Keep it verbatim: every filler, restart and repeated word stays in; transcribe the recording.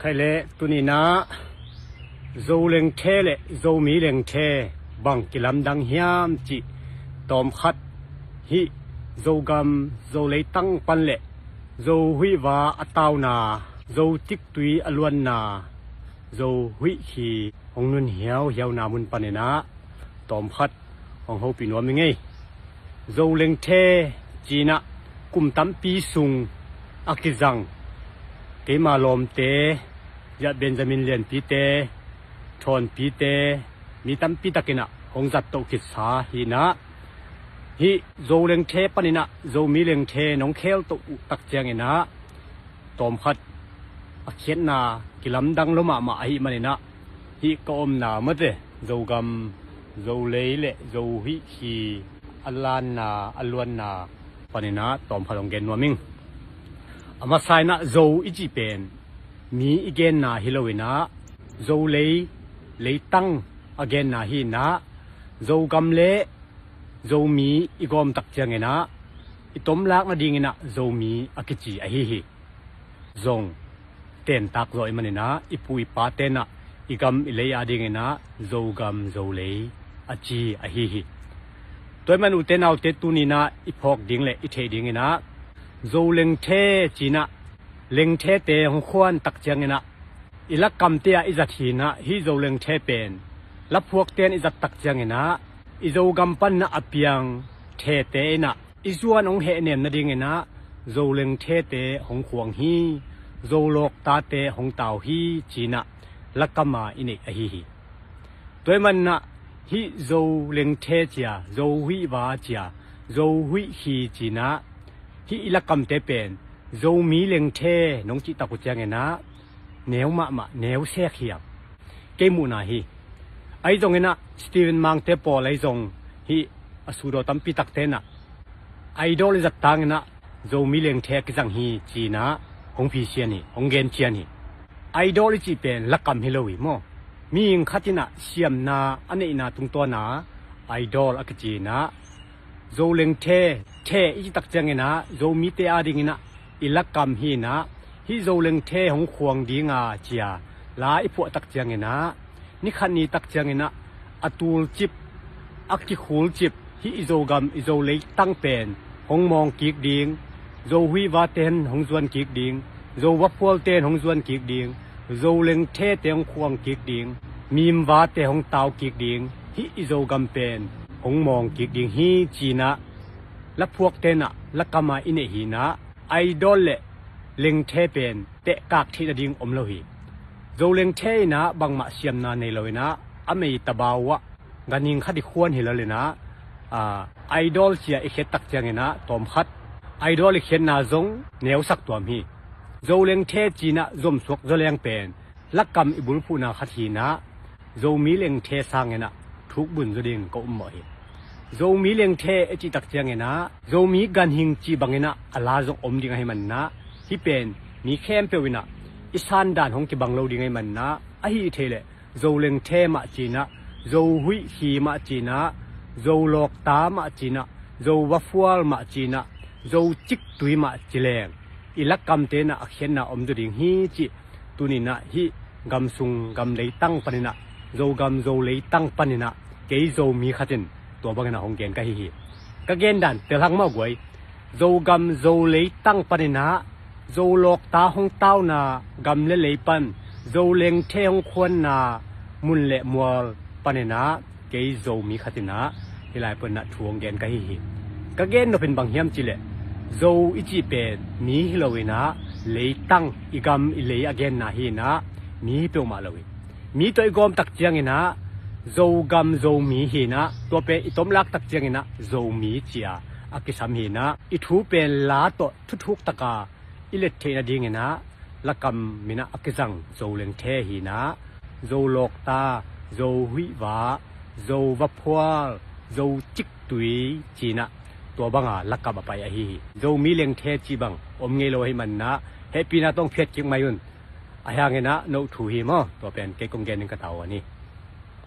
Khai le tuninah Zo lengthe le Zomi lengthe bang kilamdang hiam cih tawmkhat hih Zogam Zo leitang pan le Zo huihva a tauna, Zo ciktui a luanna, Zo huih hi hong nun hiauhiauna mun paninah tawmkhat hong hopih nuam i ngei. Zo lengthe cinah kum tampi sung a kizang keima lawmte, ziah Benjamin Lianpite, Thawnpite, mi tampi takinah hong zat toh khitsa hinah hih Zo lengthe paninah Zomi lengthe nong khel toh uh tak cianginah tawmkhat a khiatna kilamdang lo mahmah ahih maninah hih ka omna mate Zogam Zo lei le Zo huih hi a lanna a luanna paninah tawmkhat hong gen nuam ing. A masa inah Zo i cih pen mi i genna hi loinah Zo lei leitang a genna hinah Zogam le Zomi i gawm tak cianginah i tomlak nadinginah Zomi a kici ahi hi. Zong tentak zaw i maninah i pu i pa tenah i gam i lei adinginah Zogam Zo lei a ci ahi hi. Tua i man ute naute tuninah i phawk ding le i theih dinginah Zo lengthe cinah lengthete hong khuan tak cianginah i lakamte ah i zat hinah hih Zo lengthe pen laphuakte in i zat tak cianginah i Zogam paninah a piang thete inah i zuan hong hehnem nadinginah Zo lengthete hong khuang hi, Zo lawktate hong tau hi cinah lakama i neih ahi hi. Tua i maninah hih Zo lengthe cia, Zo huihva cia, Zo huih hi cinah hih i lakamte pen Zomi lengthe nong cihtak uh cianginah neu mahmah, neu sek hiam? Kei muhna hi. Ahi zonginah Stephen Mangte pawl ahi zong hih a sudaw tampi takte inah idol i zat tanginah Zomi lengthe a kizang hi cinah hong phisian hi, hong gencian hi. Idol i cih pen lakam hi lo hi maw? Mihing khat inah siamna a neihna tungtawna idol a kici inah Zo lengthe, the i cih tak cianginah Zomite adinginah i lakam hinah hih Zo lengthe hong khuang dinga cia la i phuah tak cianginah nikhat ni tak cianginah a tulcip, a kikhulcip hih i Zogam i Zo leitang pen hong mawng kik ding, Zo huihvate in hong zuan kik ding, Zo vaphualte in hong zuan kik ding, Zo lengthete hong khuang kik ding, mimvate hong tau kik ding, hih i Zogam pen hong mawng kik ding hi cinah laphuakte inah lakama i neih hinah idol le lengthe pen tehkak theih nading om lo hi. Zo lengthe inah bangmah siamna nei loinah a mei tabau ah ganhing khat i khuan hi loinah idol cia i khiat tak cianginah tawmkhat idol i khiatna zong neusak tuam hi. Zo lengthe cinah zomsuak zoleng pen lakam i bulphuhna khat hinah Zomi lengthe sanginah thukbun zaw ding ka um mawh hi. Zomi lengthe i cih tak cianginah Zomi ganhing cih banginah a la zong om ding ahi maninah hih pen mi khempeuh inah i sandan hong kibang lo ding ahi maninah ahi thei leh Zo lengthe mah cinah, Zo huih hi mah cinah, Zo lawkta mah cinah, Zo vaphual mah cinah, Zo ciktui mah ci leng i lakamte inah a khiatna om zaw ding hi cih tuninah hih gamsung gam leitang paninah Zogam Zo leitang paninah kei Zomi khatin tua banginah hong gen ka hi hi. Ka gendan telhang mah guai. Zogam Zo leitang paninah Zo lawkta hong tauna gam le lei pan Zo lengthe hong khuanna mun le mual paninah kei Zomi khatinah hih lai paninah thu hong gen ka hi hi. Ka gen nopin bang hiam cihleh Zo i cih pen mi hi loinah leitang i gam i lei a genna hinah mi hi peuhmah lo hi. Mi tawh i gawm tak cianginah Zogam Zomi hinah tua pen i tomlak tak cianginah Zomi cia a kisam hinah i thu pen la tawh thuthuk taka i let theih nadinginah lakam minah a kizang Zo lengthe hinah Zo lawkta, Zo huihva, Zo vaphual, Zo ciktui cinah tua banga lakam a pai ahi hi. Zomi lengthe cih bang om ngei lo ahi maninah hehpihna tawh hong phiat kik mai un. Ahi hanginah no thu hi maw? Tua pen kei kong gen ding ka tau a ni.